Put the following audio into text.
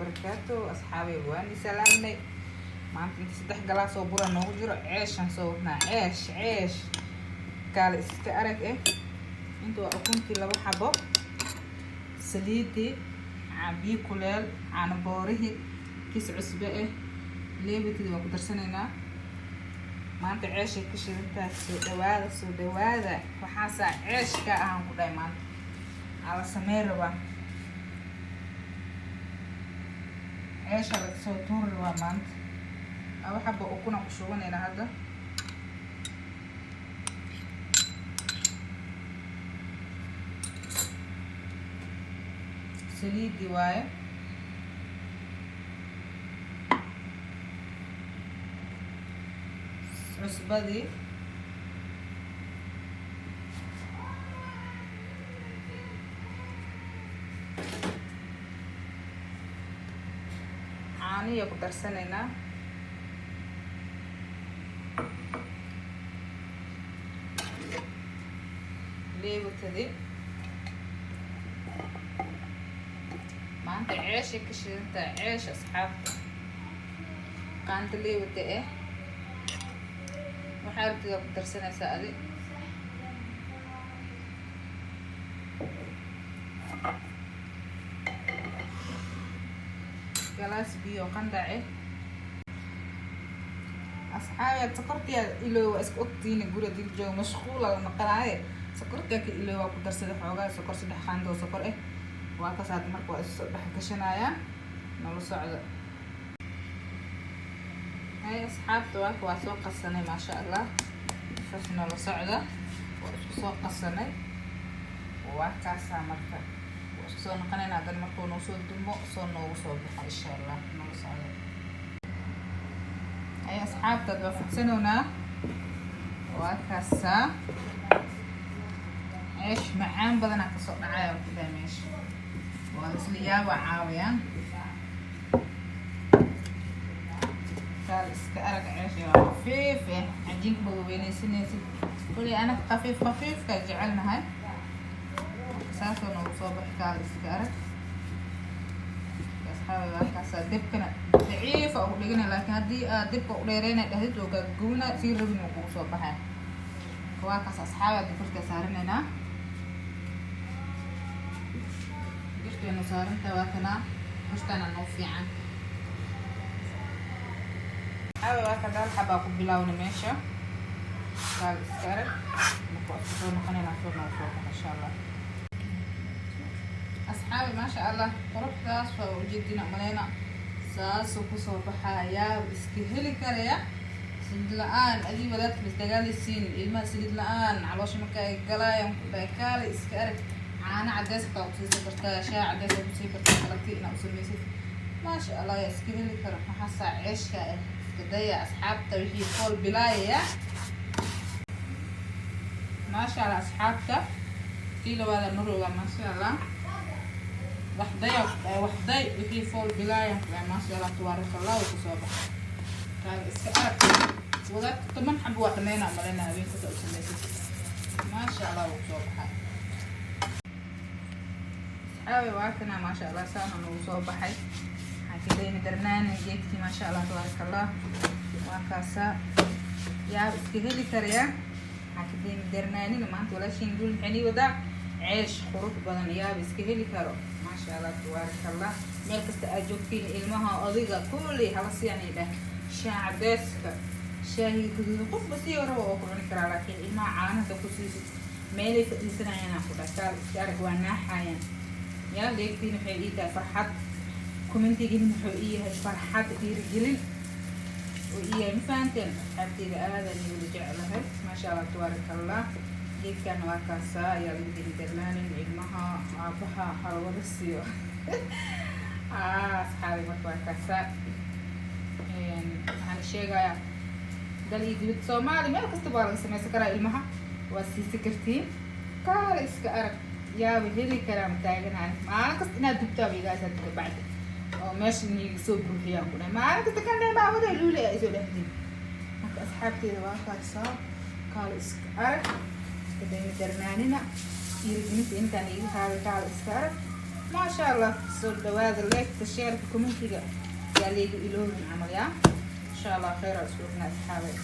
Wabarakaatu. Asxaabay, waani salaamnay. Maanta inta saddex galaas oo bura noogu jiro, ceeshaan soo wadnaa. Ceesh, ceesh kaale iska arag eh. Inta waa ukuntii laba xabo, saliidii, biyo kuleel, caano boorihii, kis cusbe eh, leebitidii waa ku darsanaynaa. Maanta ceeshay ka shidantahay. Soo dhawaada, soo dhawaada. Waxaasaa ceesh ka ahaan ku dhahay. Maanta aa la samey rabaa, ceesha laga soo tuuri rabaa. Maanta laba xabo ukuna ku shubanaynaa hadda. Saliidii waaye, cusbadii, caaniya ku darsanaynaa. Leewatadii. Maanta ceeshay ka shidantahay, ceesh asxaabta. Qaanta leewata eh, waxaa rabtida ku darsanaysaa adi. Galaas biyo qandac eh. Asxaabi, sokortiyaa iloow. Waa iska ogtiina, guri hadii la joogo mashquula la noqonaaye. Sokortiyaa ka iloow, waa ku darsaday xoogaa sokor, saddex qaando oo sokor eh. Waa kaas hadda. Marka waa isu dhex gashanayaa, nala socda. Hay asxaabta, waaka waa soo qasanay, maasha Allah. Saas noola socda, waa isku soo qasanay, waa kaasaa. Marka waa isku soo noqonayna haddana markuu noo soo dumo, soo noogu soo baxo, insha Allah. Noola socda. Hay asxaabtaad, waa fidsanownaa. Waa kaasaa, ceesh macaan badanaa kasoo dhacaya ku dhahay meesha. Waa isla yaaba caawiyaan. Kaal iska arag, ceesh waa khafiif eh, cajiinka ma waweynaysanaysid. Kuley anaga khafiif khafiifka jecelnahay, saasoo noogu soo baxay. Kaal iska arag asxaabi, waa kaasaa. Debkana daciifa ugu dhigana, laakiin haddii aad debka u dheereynay dhahdid, oo gaagubina sii rabin uu kugu soo baxay. Waa kaas asxaabi, hadda birta saaranaynaa. Birtaynu saarantahay, waa kanaa. Birtana noo fiican asxaabi. Waa ka dhal xabaa ku bilawna meesha. Kaal iska arag. Marka waa isku soo noqonaynaa, soo noogu soo baxa, insha Allah. Asxaabi, maasha Allah, quruxdaas waa ujeedina maleyna. Saasuu kusoo baxayaa. Iska heli karaya saliid la-aan. Adii wadaadka isdagaalaysiin, ilmaha saliid la-aan caloosha marka ay galaayaan ku dhahay. Kaale iska arag. Caano cadeys xitaa kusiisan kartaa, shaah cadeys aa kusii kartaa galabtii inaa usameysid. Maasha Allah, yaa iska heli kara? Maxaasaa ceeshka ah? Iska daya asxaabta, wixii fool bilaayaya. Maasha Allah asxaabta, kii labaada marooga. Maasha Allah, waxday waxday, wixii fool bilaaya ku dhahay. Maasha Allah, tabaaraka Allah, wuu kusoo baxay. Kaale iska arag. Wadaadka 10 xabo waa dhameynaa maleyna habeenkasa u sameysid. Maasha Allah, wuu kusoo baxay. Asxaabi, waa kana, maasha Allah, saana nagu soo baxay. Waxaan ka dayni darnaana geedkii. Maasha Allah, tabaaraka Allah, waa kaasaa. Yaa iska heli karaya? Waxaan ka dayni darnaanina. Maanta walaashiin Dul maxay nii wadaa? Ceesh qurux badan. Yaaba iska heli karo? Maasha Allah, tabaaraka Allah. Meel kasta aad joogtiin, ilmaha, adiga, kulli hala siiyaan dheh. Shaah cadeyska, shaahiga gaduudan, qofba sii rabo oo ku cuni karaa, laakiin ilmaha caanaha ku siisid, meelay fadhiisanayaan ku dhahay. Iska arag, waa naaxayaan. Yaa leegtiin, waxay ii tahay farxad. Commentigiin wuxuu ii yahay farxad, dhiirigelin oo ii yahay. Ma fahanteen? Asxaabteyda aadan wada jeclahay. Maasha Allah, tabaaraka Allah. Geedkan waa kaasaa. Ayaa lagu deli darnaanin, ilmaha, aabaha halwada siiyo. Asxaabi, marka waa kaasaa. Waxaan sheegayaa dal iyo dibad, Soomaali, meel kasta waa laga sameysan karaa. Ilmaha waa siisa kartiin. Kaale iska arag. Yaaba heli karaa? Mataaganaan maalin kasta inaad dubtaaba igaas hadda kabacdi oo meesha niiga soo buuxiyaan ku dhahay. Maalin kasta kan dheemaawada luule ay soo dhexdiin. Marka asxaabteeda, waa kaasaa. Kaale iska arag, iska dayna darnaanina. Dhiirigelinta intaan iiga qaaday. Kaale iska arag. Maasha Allah, soo dhawaada. Like-ta, share-ka, comment-iga yaa laygu iloobin camal yaa. Insha Allah khayr aa isku ognaa, asxaabay.